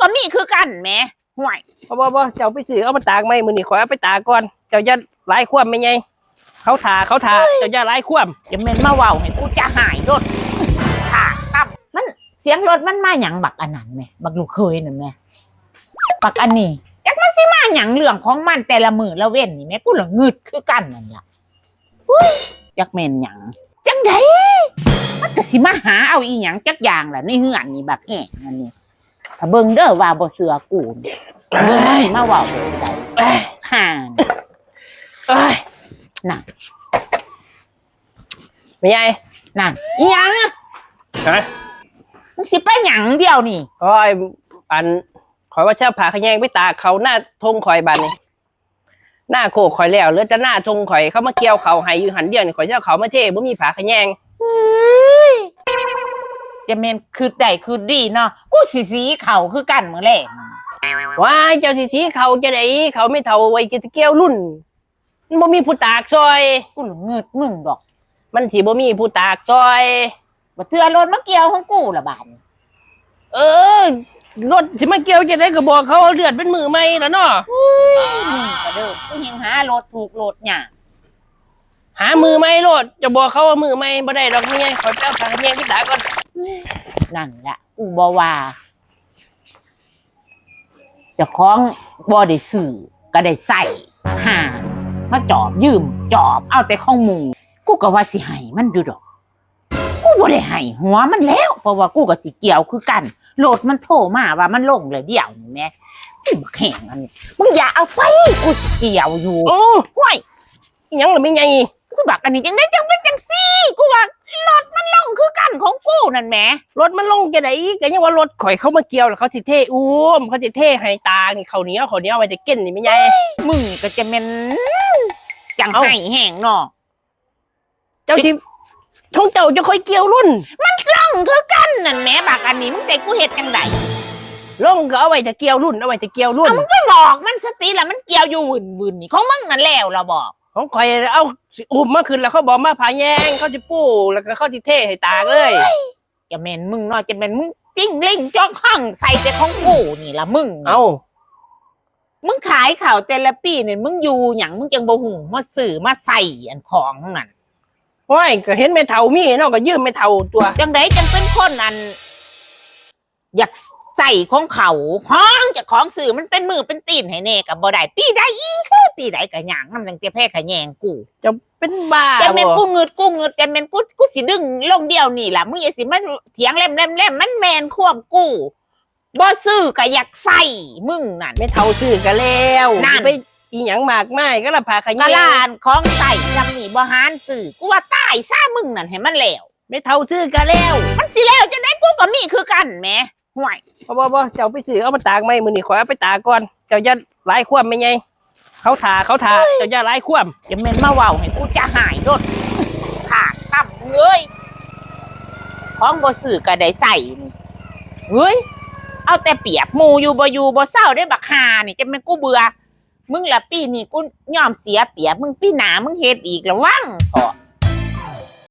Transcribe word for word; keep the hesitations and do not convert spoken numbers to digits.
ก็มีคือกันแหม ห่วย บ่ บ่ บ่ เจ้าไปซื้อเอามาตากใหม่ มื้อนี้ข้อยเอาไปตากก่อน เจ้าอย่าหลายความแม่ใหญ่ เขาถ่า เขาถ่า เจ้าอย่าหลายความ อย่าแม่นมาเว้าให้กูจะหายโลด ถ่าตั้ม มันเสียงรถมันมาหยังบักอันนั้นแหม บักลูกเขยนั่นแหม บักอันนี้ จักมันสิมาหยังเรื่องของมันแต่ละมื้อละเว้นนี่แหม กูละงึดคือกันนั่นล่ะ อุ้ย จักแม่นหยัง จังใด มันก็สิมาหาเอาอีหยังจักอย่างล่ะในเฮือนนี่บักแห้งอันนี้ ถ้าเบิ่งเด้อว่าบ่เชื่อกูนี่ เบิ่งมันสิมาเว้าแบบใด เอ้ย ห่า เอ้ย น่ะ แม่ใหญ่ นั่น อีหยัง ฮะ มึงสิไปหยังเดี๋ยวนี่ โอ้ย อัน ข้อยว่าสิเอาผ้าขะแยงไปตากเขาหน้าทงข้อยบาดนี้ หน้าโคกข้อยแล้ว เหลือแต่หน้าทงข้อย เขามาเกี่ยวเขาให้อยู่หั่นเดี๋ยวนี้ ข้อยสิเอาเขามาเท บ่มีผ้าขะแยง เฮ้ย จะแม่นคิดได้คิดดีเนาะ กูสิสีเขาคือกันมื้อแลง ว้าย เจ้าสิสีเขาจั่งใด เขาแม่เฒ่าไว้เกี่ยวรุ่น มันบ่มีผู้ตากซอย กูละงึดมึงดอก มันสิบ่มีผู้ตากซอย บ่เทื่อรถมาเกี่ยวของกูละบาดนี้ เออ รถสิมาเกี่ยวจั่งใดก็บอกเขาเอาเลื่อนเป็นมื้อใหม่ล่ะเนาะ อุ้ย มึงก็เด้อ กูยังหารถถูกรถยาก หามื้อใหม่โลด จะบอกเขาว่ามื้อใหม่บ่ได้ดอกแม่ใหญ่ ข้อยไปเอาผ้าขะแยงไปตากก่อน นั่นแหละ กูบ่ว่า เจ้าของบ่ได้ซื้อก็ได้ใช้ ห่า มาจอบยืมจอบเอาแต่ของหมู่ กูก็ว่าสิให้มันอยู่ดอก กูบ่ได้ให้หัวมันแล้ว เพราะว่ากูก็สิเกี่ยวคือกัน รถมันโทรมาว่ามันลงแล้วเดี๋ยวนี้แหม กูบักแห้งอันนี้ มึงอย่าเอาไป กูสิเกี่ยวอยู่ โอ้ ห่วย อิหยังล่ะแม่ใหญ่ กูบักอันนี้จังได๋จังเป็นจังซี่ กูว่ารถมันลงคือกันของกูนั่นแหม รถมันลงจั่งใด๋ ก็ยังว่ารถข้อยเขามาเกี่ยวแล้วเขาสิเทอุ้ม เขาสิเทให้ตากนี่ ข้าวเหนียว ข้าวเหนียวไว้จะกินนี่แม่ใหญ่ มึงก็จะแม่น จัง เอ้า ให้แห้งเนาะ เจ้าสิ ของเจ้าจะค่อยเกี่ยวรุ่น มันลงคือกันนั่นแหม บักอันนี้ มึงสิให้กูเฮ็ดจังใด๋ ลงก็เอาไว้จะเกี่ยวรุ่น เอาไว้จะเกี่ยวรุ่น เอามึงไปบอกมันสติละ มันเกี่ยวอยู่วื่นๆ นี่ ของมึงนั่นแล้วล่ะบ่ ของข้อยเอาสิอุ้มมาขึ้นแล้วเขาบอกมาผ้าแยง เขาสิปูแล้วก็เขาสิเทให้ตากเลย จะแม่นมึงเนาะ จะแม่นมึงจิ้งหลิ้งจอกห้องใส่แต่ของกูนี่ล่ะมึง เอ้า มึงขายข้าวแต่ละปีนี่ มึงอยู่หยัง มึงจังบ่ฮู้มาซื้อมาใช้อันของนั่น โอ้ย ก็เห็นแม่เฒ่ามีเนาะ ก็ยืมแม่เฒ่าตัว จังใด๋จังเป็นคนอัน อยากใช้ของเขา ของเจ้าของซื้อมันเป็นมือเป็นตีนให้แน่ก็บ่ได้ ปีใด๋อีก ปีใด๋ก็ย่างนำตั้งแต่ผ้าขะแยงกู เจ้าเป็นบ้า จะแม่น บ่ กูงึด กูงึด จะแม่นกู กูสิดึงลงเดี๋ยวนี้ล่ะ มึงอย่าสิมาเถียงแหลมๆๆ มันแม่นความกู บ่ซื้อก็อยากใช้ มึงนั่น แม่เฒ่าซื้อก็แล้ว นั่น ไปอีหยังมากมาย ก็ละผ้าขะแยง กะลานของใช้จำนี่บ่หารซื้อ กูว่าตายซะมึงนั่นให้มันแล้ว แม่เฒ่าซื้อก็แล้ว มันสิแล้วจังใด๋ กูก็มีคือกันแหม ห่วย บ่ บ่ บ่ เจ้าไปซื้อเอามาตากใหม่ มื้อนี้ข้อยเอาไปตากก่อน เจ้าอย่าหลายความแม่ใหญ่ เขาถ่า เขาถ่า เจ้าอย่าหลายความ อย่าแม่นมาเว้าให้กูจะหายโลด ถ่าตั้มเอ้ย ของบ่ซื้อก็ได้ใช้นี่ เฮ้ย เอาแต่เปรียบหมู่อยู่บ่อยู่บ่เซาเด้บักห่านี่ จะแม่นกูเบื่อ มึงละปีนี้กูยอมเสียเปรียบ มึงปีหน้ามึงเฮ็ดอีกระวังเถาะ